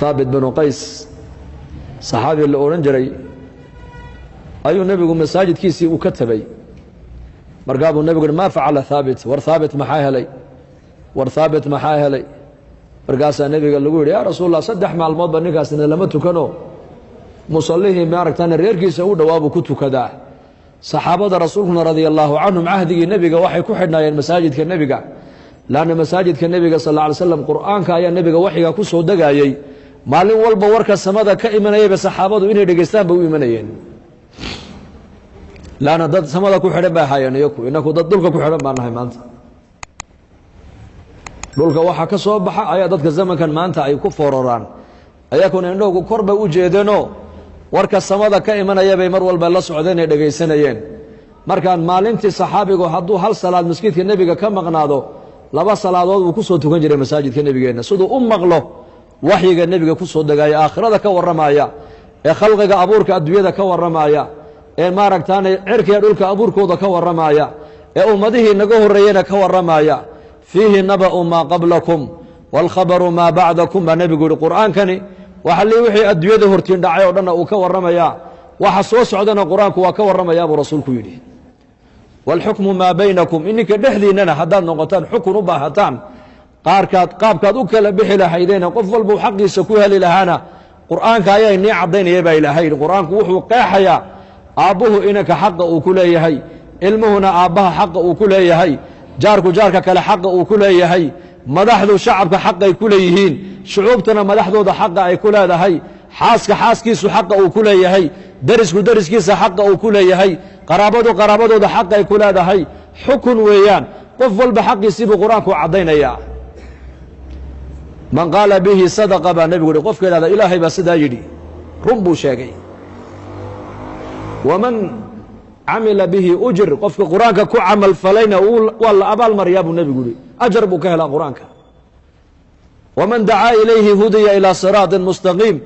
Haabit binu Qays, saxaabi la odhan jiray, ayuu nebigu masaajidkiisii uu ka tabay. Markaa buu nebigu: "Maa facala Haabit? War Haabit maxaa helay? War Haabit maxaa helay?" Markaasaa nebiga lagu yidhi: "Yaa Rasuul Allah, 3 maalmoodba ninkaasina lama tukano, musallihii maaragtana reerkiisa u dhowaa buu ku tukadaa." Saxaabada rasuulkuna, radia allaahu canhum, cahdigii nebiga waxay ku xidhnaayeen masaajidka nebiga, laanna masaajidka nebiga, sal alla alay slam, Qur'aanka ayaa nebiga waxyiga ku soo degaayey. Maalin walba warka samada ka imanayayba saxaabadu inay dhegeystaan bay u imanayeen, laanna dad samada ku xidhan bay ahaayeen iyaku. Inaku dad dhulka ku xidhan baa nahay maanta. Dhulka waxaa ka soo baxa ayaa dadka zamankan maanta ay ku fooraraan. Ayakuna indhowgu kor bay u jeedeenoo warka samada ka imanaya bay mar walba la socdeen ee dhegaysanayeen. Markaan maalintii saxaabigu hadduu hal salaad masjidka nebiga ka maqnaado, laba salaadood buu ku soo tukan jiray masaajidka nebigeenna, siduu u maqlo waxyiga nebiga ku soo degaaya, aakhirada ka warramaya, ee khalqiga abuurka adduunyada ka warramaya, ee maaragtaane cirkiga dhulka abuurkooda ka warramaya, ee ummadihii naga horreeyena ka warramaya. "Fiihi naba'u maa qablakum waalkhabaru maa bacdakum," baa nebigu yihi. Qur'aankani waxa lii wixii adduunyada hortiin dhacay oo dhanna uu ka warramayaa, waxa soo socdana Qur-aanku waa ka warramayaa, buu rasuulku yidhi. "Waalxukmu maa baynakum," ininka dhexdiinnana haddaad noqotaan xukun u baahataan, qaarkaad qaabkaad u kala bixi lahaydeena, qof walbuu xaqiisa ku heli lahaana, Qur'aanka ayaa inii caddaynaya, baa Ilaahay yidhi. Qur-aanku wuxuu qeexayaa aabbuhu inanka xaqa uu ku leeyahay, ilmuhuna aabbaha xaqa uu ku leeyahay, jaarku jaarka kale xaqa uu ku leeyahay, madaxdu shacabka xaqay ku leeyihiin, shucuubtana madaxdooda xaqa ay ku leedahay, xaaska xaaskiisu xaqa uu ku leeyahay, derisku deriskiisa xaqa uu ku leeyahay, qaraabadu qaraabadooda xaq ay ku leedahay. Xukun weeyaan, qof walba xaqiisii buu Qur-aanku caddaynayaa. "Man qaala bihi sadaqa," baa nebigu yihi. Qofka idhahda "Ilaahay baa sidaa yidhi," run buu sheegay. "Waman camila bihi ujir," qofka Qur-aanka ku camal falayna waa la abaal mariyaa, buu nebigu yihi, ajar buu ka helaa Qur-aanka. "Waman dacaa ilayhi hudiya ilaa siraatin mustaqiim,"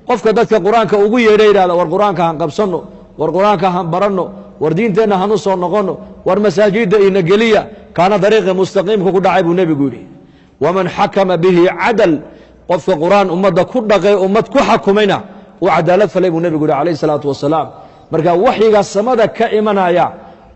qofka dadka Qur-aanka ugu yeedha, yidhahda: "War Qur-aanka han qabsanno, war Qur-aanka han baranno, war diinteenna hanu soo noqonno, war masaajidda ina geliya," kaana dariiqi mustaqiimka ku dhacay, buu nebigu yidhi. "Waman xakama bihi cadal," qofka Qur-aan ummadda ku dhaqay, ummad ku xakumayna, uu cadaalad falay, buu nebigu yihi, calayhi salaatu wasalaam. Marka waxyiga samada ka imanaya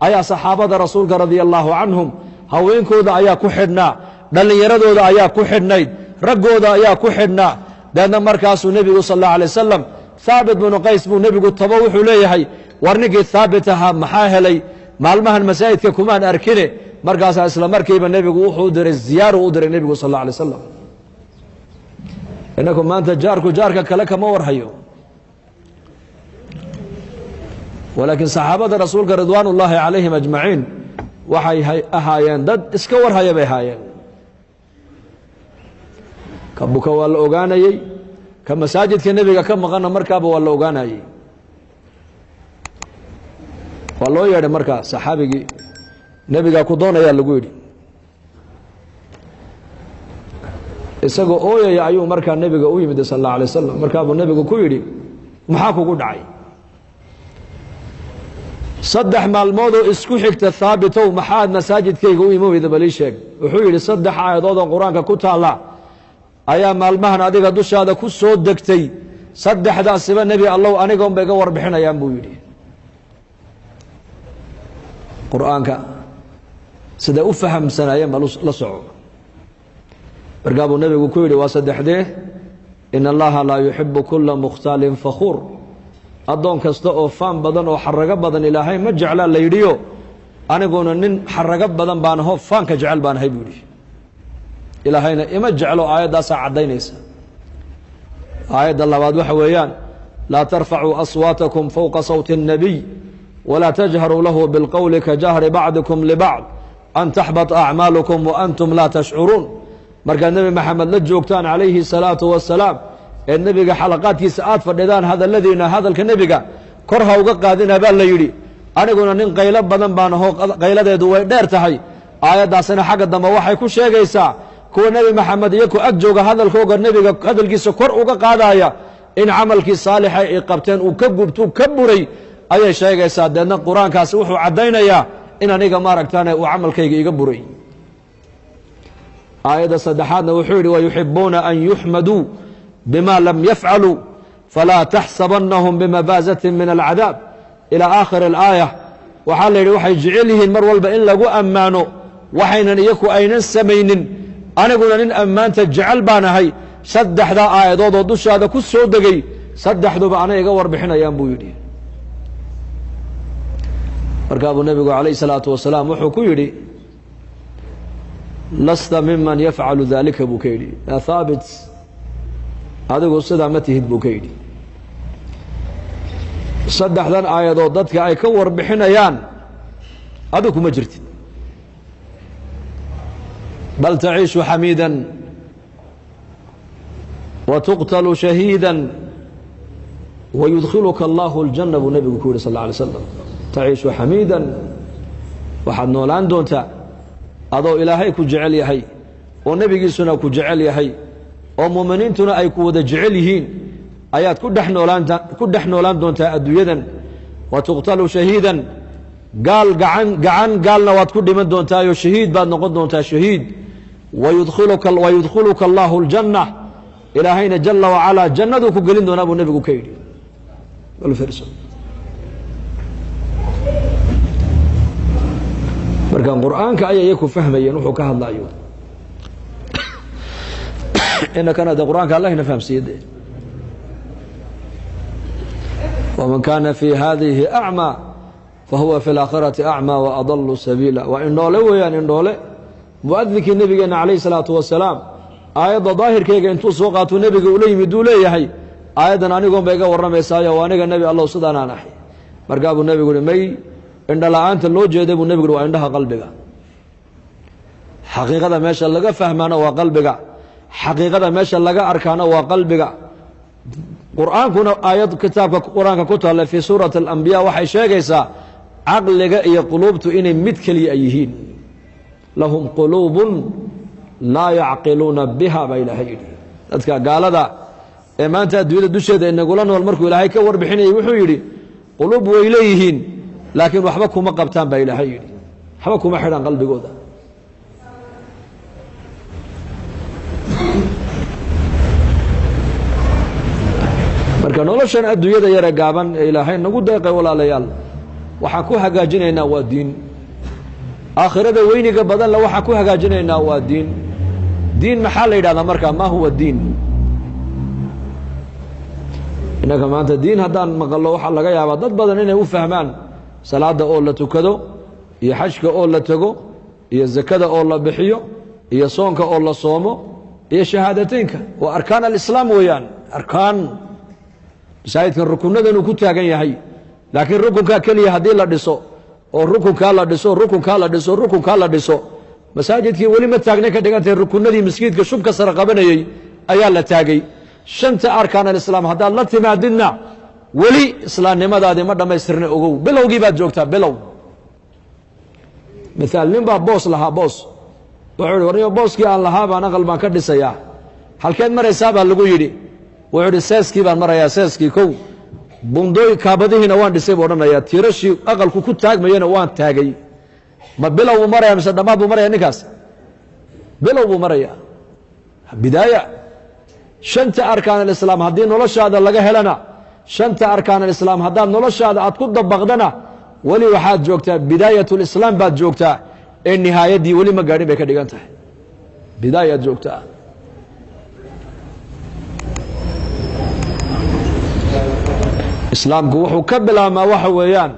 ayaa saxaabada rasuulka, radia allaahu canhum, haweenkooda ayaa ku xidhnaa, dhallinyaradooda ayaa ku xidhnayd, raggooda ayaa ku xidhnaa. Deedna markaasuu nebigu, sal alla alay wasalam, Haabit binu Qays buu nebigu tabo. Wuxuu leeyahay: "War ninkii Haabit ahaa maxaa helay? Maalmahan masaajidka kumaan arkine." Markaasaa isla markiiba nebigu wuxuu u diray ziyaaru u diray nebigu, sal alla alay wasalam. Inaku maanta jaarku jaarka kale kama warhayo, walaakiin saxaabada rasuulka, ridwaan ullaahi calayhim ajmaciin, waxay ahaayeen dad iska warhaya bay ahaayeen. Ka buka waa la ogaanayey, ka masaajidka nebiga ka maqanna markaaba waa la ogaanayey. Waa loo yeedhay markaa saxaabigii. "Nebigaa ku doonayaa," lagu yidhi. Isagoo ooyaya ayuu markaa nebiga u yimid, sal alla alay wasalam. Markaabuu nebigu ku yidhi: "Maxaa kugu dhacay 3 maalmoodoo isku xigta, Haabitow? Maxaad masaajidkayga u iman weyda? Bal ii sheeg." Wuxuu yidhi: "Saddex aayadood oo Qur-aanka ku taalla ayaa maalmahan adiga dushaada ku soo degtay. Saddexdaasiba, Nebi Allow, aniga unbay ga warbixinayaan," buu yidhi. Qur-aanka siday u fahamsanaayeen ba la soco. Markaa buu nebigu ku yidhi: "Waa saddexdee?" "In allaha laa yuxibu kula mukhtaalin fakhuur," addoon kasta oo faan badan oo xarago badan Ilaahay ma jeclaa la yidhiyo, aniguna nin xarago badan baan aho, faanka jecel baan ahay, buu yidhi. "Ilaahayna ima jeclo, aayaddaasaa caddaynaysa." Aayadda labaad waxa weeyaan: "Laa tarfacuu aswaatakum fowqa sawti الnabiy walaa tajharuu lahu bilqowli ka jahri bacdikum libacd an taxbata acmaalukum wa antum laa tashcuruun." Markaad Nebi Maxamed la joogtaan, calayhi الsalaatu wasalaam, ee nebiga xalaqaadkiisa aad fadhidaan, hadalladiina hadalka nebiga kor ha uga qaadina, baa la yidhi. Aniguna nin qaylo badan baan aho, qayladeedu way dheer tahay. Aayaddaasina xagga dambe waxay ku sheegaysaa kuwa Nebi Maxamed iyo ku ag jooga hadalkooga nebiga hadalkiisa kor uga qaadaya in camalkii saalixa ay qabteen uu ka gubtuu ka buray ayay sheegaysaa. Deedna Qur-aankaasi wuxuu caddaynayaa in aniga maaragtaane uu camalkayga iga buray. Aayadda saddexaadna wuxuu yidhi: "Wayuxibuuna an yuxmaduu," bima lam yafcaluu falaa taxsabanahum bimafaazatin min alcadaab ilaa aakhiri alaaya. Waxaa la yidhi waxay jecel yihiin mar walba in lagu ammaano waxaynan iyaku aynan samaynin. Aniguna nin ammaanta jecel baan ahay. Saddexdaa aayadood oo dushaada ku soo degay, saddexduba anay iga warbixinayaan, buu yidhi. Markaa buu nebigu calayh salaatu wasalaam wuxuu ku yidhi: "Lasta miman yafcalu dalika," buu ka yidhi. "Yaa Haabit, adigu sidaa ma tihid," buu ka yidhi. Saddexdan aayadood dadka ay ka warbixinayaan adigu kuma jirtid. Bal taciishu xamiidan wa tuqtalu shahiida wayudkhiluka allahu aljanna, buu nebigu ku yidhi sal alla alay slam. Taciishu xamiidan, waxaad noolaan doontaa adoo Ilaahay ku jecel yahay, oo nebigiisuna ku jecel yahay, oo muuminiintuna ay ku wada jecel yihiin ayaad ku dhex noolaan doontaa adduunyadan. Wa tuqtalu shahiidan, gaal gacan gacan gaalna waad ku dhiman doontaayo, shahiid baad noqon doontaa, shahiid. Wayudkhiluka allahu aljanna, Ilaahayna jala wacalaa jannaduu ku gelin doonaa, buu nebigu ka yidhi. Bal fiirso marka, Qur'aanka ayay iyaku fahmayeen wuxuu ka hadlayo. Inakana de Qur'aanka Allah ina fahamsiiye de. Waman kana fi hadihi acmى fahuwa fi اlaakhirati acmى waadalu sabiila. Waa indhoole weeyaan, indhoole. Muadinkii nebigeena calayh الsalaatu wasalaam aayadda daahirkeyga intuu soo qaatuu nebiga ula yimid uu leeyahay: "Aayaddan anigoon bay iga warramaysaayo, aniga nebi Allow sidaanaan ahay." Markaa buu nebigu uhi: "May, indho la'aanta loo jeeday," buu nebigu uhi, "waa indhaha qalbiga. Xaqiiqada meesha laga fahmaana waa qalbiga, xaqiiqada meesha laga arkaana waa qalbiga." Qur-aankuna aayad kitaabka Qur-aanka ku taalla fii suurati alambiya waxay sheegaysaa caqliga iyo quluubtu inay mid keliya ay yihiin. Lahum quluubun laa yacqiluuna biha, baa Ilaahay yidhi. Dadka gaalada ee maanta adduunyada dusheeda inagula nool markuu Ilaahay ka warbixinayay, wuxuu yidhi: quluub way leeyihiin, laakiin waxba kuma qabtaan, baa Ilaahay yidhi, waxba kuma xidhaan qalbigooda. Marka noloshan adduunyada yare gaaban ee Ilaahay nagu deeqay, walaalayaal, waxaan ku hagaajinaynaa waa diin. Aakhirada weyniga badanle waxaan ku hagaajinaynaa waa diin. Diin maxaa la yidhahdaa marka? Ma huwa diin? Innaka maanta diin haddaan maqallo, waxaa laga yaabaa dad badan inay u fahmaan salaada oo la tukado, iyo xajka oo la tego, iyo zakada oo la bixiyo, iyo soonka oo la soomo, iyo shahaadateynka. Waa arkaan alislaam weeyaan, arkaan masaajidkan rukunadan uu ku taagan yahay. Laakiin rukunkaa keliya haddii la dhiso, oo rukunkaa la dhiso, rukunkaa la dhiso, rukunkaa la dhiso, masaajidkii weli ma taagnay ka dhigantahay. Rukunadii maskiidka shubka sare qabanayey ayaa la taagay. Shanta arkaan alislaam haddaad la timaadidna, weli islaamnimadaadii ma dhammaystirna, ogow, bilowgii baad joogtaa, bilow. Miaal, nin baa boos lahaa. Boos wuxuu ihi: "Warniyo, booskii aan lahaa baan aqal baan ka dhisayaa. Halkeed maraysaa?" baa lagu yidhi. Wuxuu idhi: "Seeskii baan marayaa, seeskii kow, bundooy kaabadihiina waan dhisay," buu odhanayaa, "tiirashii aqalku ku taagmayana waan taagay." Ma bilow buu maraya mise dhammaad buu maraya ninkaas? Bilow buu marayaa, bidaaya. Shanta arkaan alislaam haddii noloshaada laga helana, shanta arkaan alislaam haddaad noloshaada aad ku dabaqdana, weli waxaad joogtaa bidaayat lislaam baad joogtaa, ee nihaayaddii weli ma gaadhin bay ka dhigan tahay. Bidaayaad joogtaa. Islaamku wuxuu ka bilaabmaa waxa weeyaan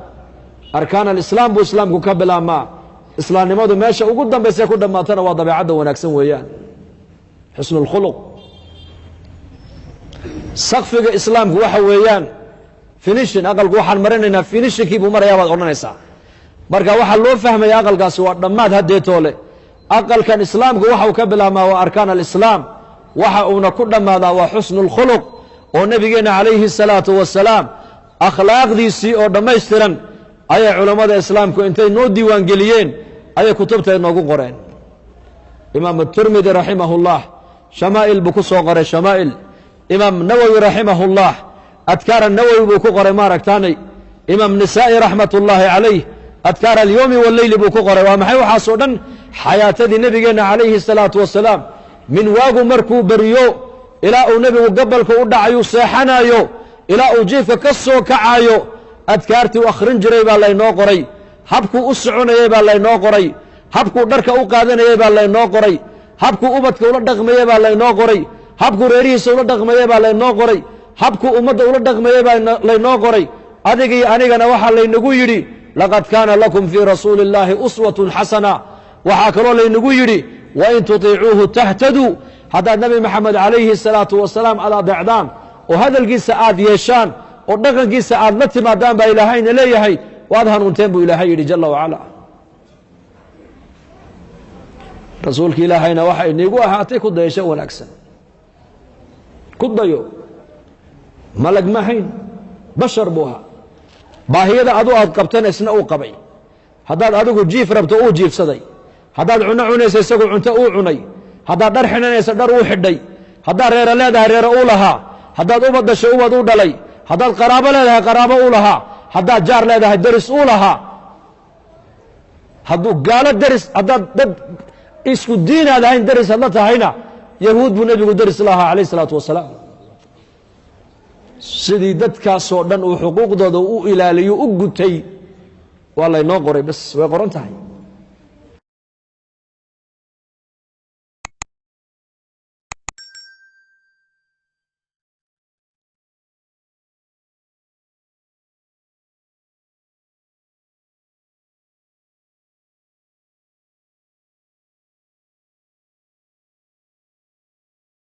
arkaan alislaam buu islaamku ka bilaabmaa. Islaamnimadu meesha ugu dambaysa ku dhammaatana waa dabeecadda wanaagsan weeyaan, xusnu اlkhuluq. Sakfiga islaamku waxa weeyaan finishing. Aqalku waxaan marinaynaa finishingkii buu marayaa, baad odhanaysaa. Marka waxaa loo fahmaya aqalkaasi waa dhammaad haddeetoole. Aqalkan islaamku waxa uu ka bilaabmaa waa arkaan alislaam, waxa uuna ku dhammaadaa waa xusnu اlkhuluq, oo nebigeenna calayhi الsalaatu wasalaam akhlaaqdiisii oo dhammaystiran ayay culammada islaamku intay noo diiwaangeliyeen ayay kutubta inoogu qoreen. Imaam Tirmidi raximah اllah shamaa'il buu ku soo qoray, shamaa'il. Imaam Nawowi raximah اllah Adkaar Nawowi buu ku qoray, maaragtaanay. Imaam Nisaa'i raxmat ullaahi calayh Adkaar Alyowmi walleyli buu ku qoray. Waa maxay waxaasoo dhan? Xayaatadii nebigeenna calayhi الsalaatu wasalaam, min waagu markuu beriyo Ilaa uu nebigu gabalka u dhacayu seexanayo, ilaa uu jiifka ka soo kacayo, adkaartii u akhrin jiray baa laynoo qoray, habkuu u soconayey baa laynoo qoray, habkuu dharka u qaadanayey baa laynoo qoray, habkuu ubadka ula dhaqmayey baa laynoo qoray, habkuu reerihiisa ula dhaqmayey baa laynoo qoray, habkuu ummadda ula dhaqmayey baa laynoo qoray. Adiga iyo anigana waxaa laynagu yidhi: "Laqad kaana lakum fii rasuuli illaahi uswatun xasana." Waxaa kaloo laynagu yidhi: "Wain tutiicuuhu tahtaduu." Haddaad Nebi Maxamed calayhi salaatu wasalaam aad adeecdaan oo hadalkiisa aad yeeshaan oo dhaqankiisa aad la timaadaan, baa Ilaahayna leeyahay, waad hanuunteen, buu Ilaahay yidhi jala wacala. Rasuulka Ilaahayna waxa iniigu ahaatay ku dayasho wanaagsan. Ku dayo. Malag ma hayn, bashar buu ahaa. Baahiyada adu aad qabtana isna uu qabay. Haddaad adigu jiif rabto, uu jiifsaday. Haddaad cunno cunaysa, isagu cunto uu cunay. Haddaad dhar xidhanaysa, dhar uu xidhay. Haddaad reero leedahay, reero uu lahaa. Haddaad ubad dhashay, ubad uu dhalay. Haddaad qaraabo leedahay, qaraabo uu lahaa. Haddaad jaar leedahay, deris uu lahaa. Hadduu gaalo deris, haddaad dad isku diinaad ahayn deris hadla tahayna, Yahuud buu nebigu deris la ahaa calayh isalaatu wasalaam. Sidii dadkaasoo dhan uu xuquuqdooda u ilaaliyo, u gutay, waa laynoo qoray. Bas, way qoran tahay.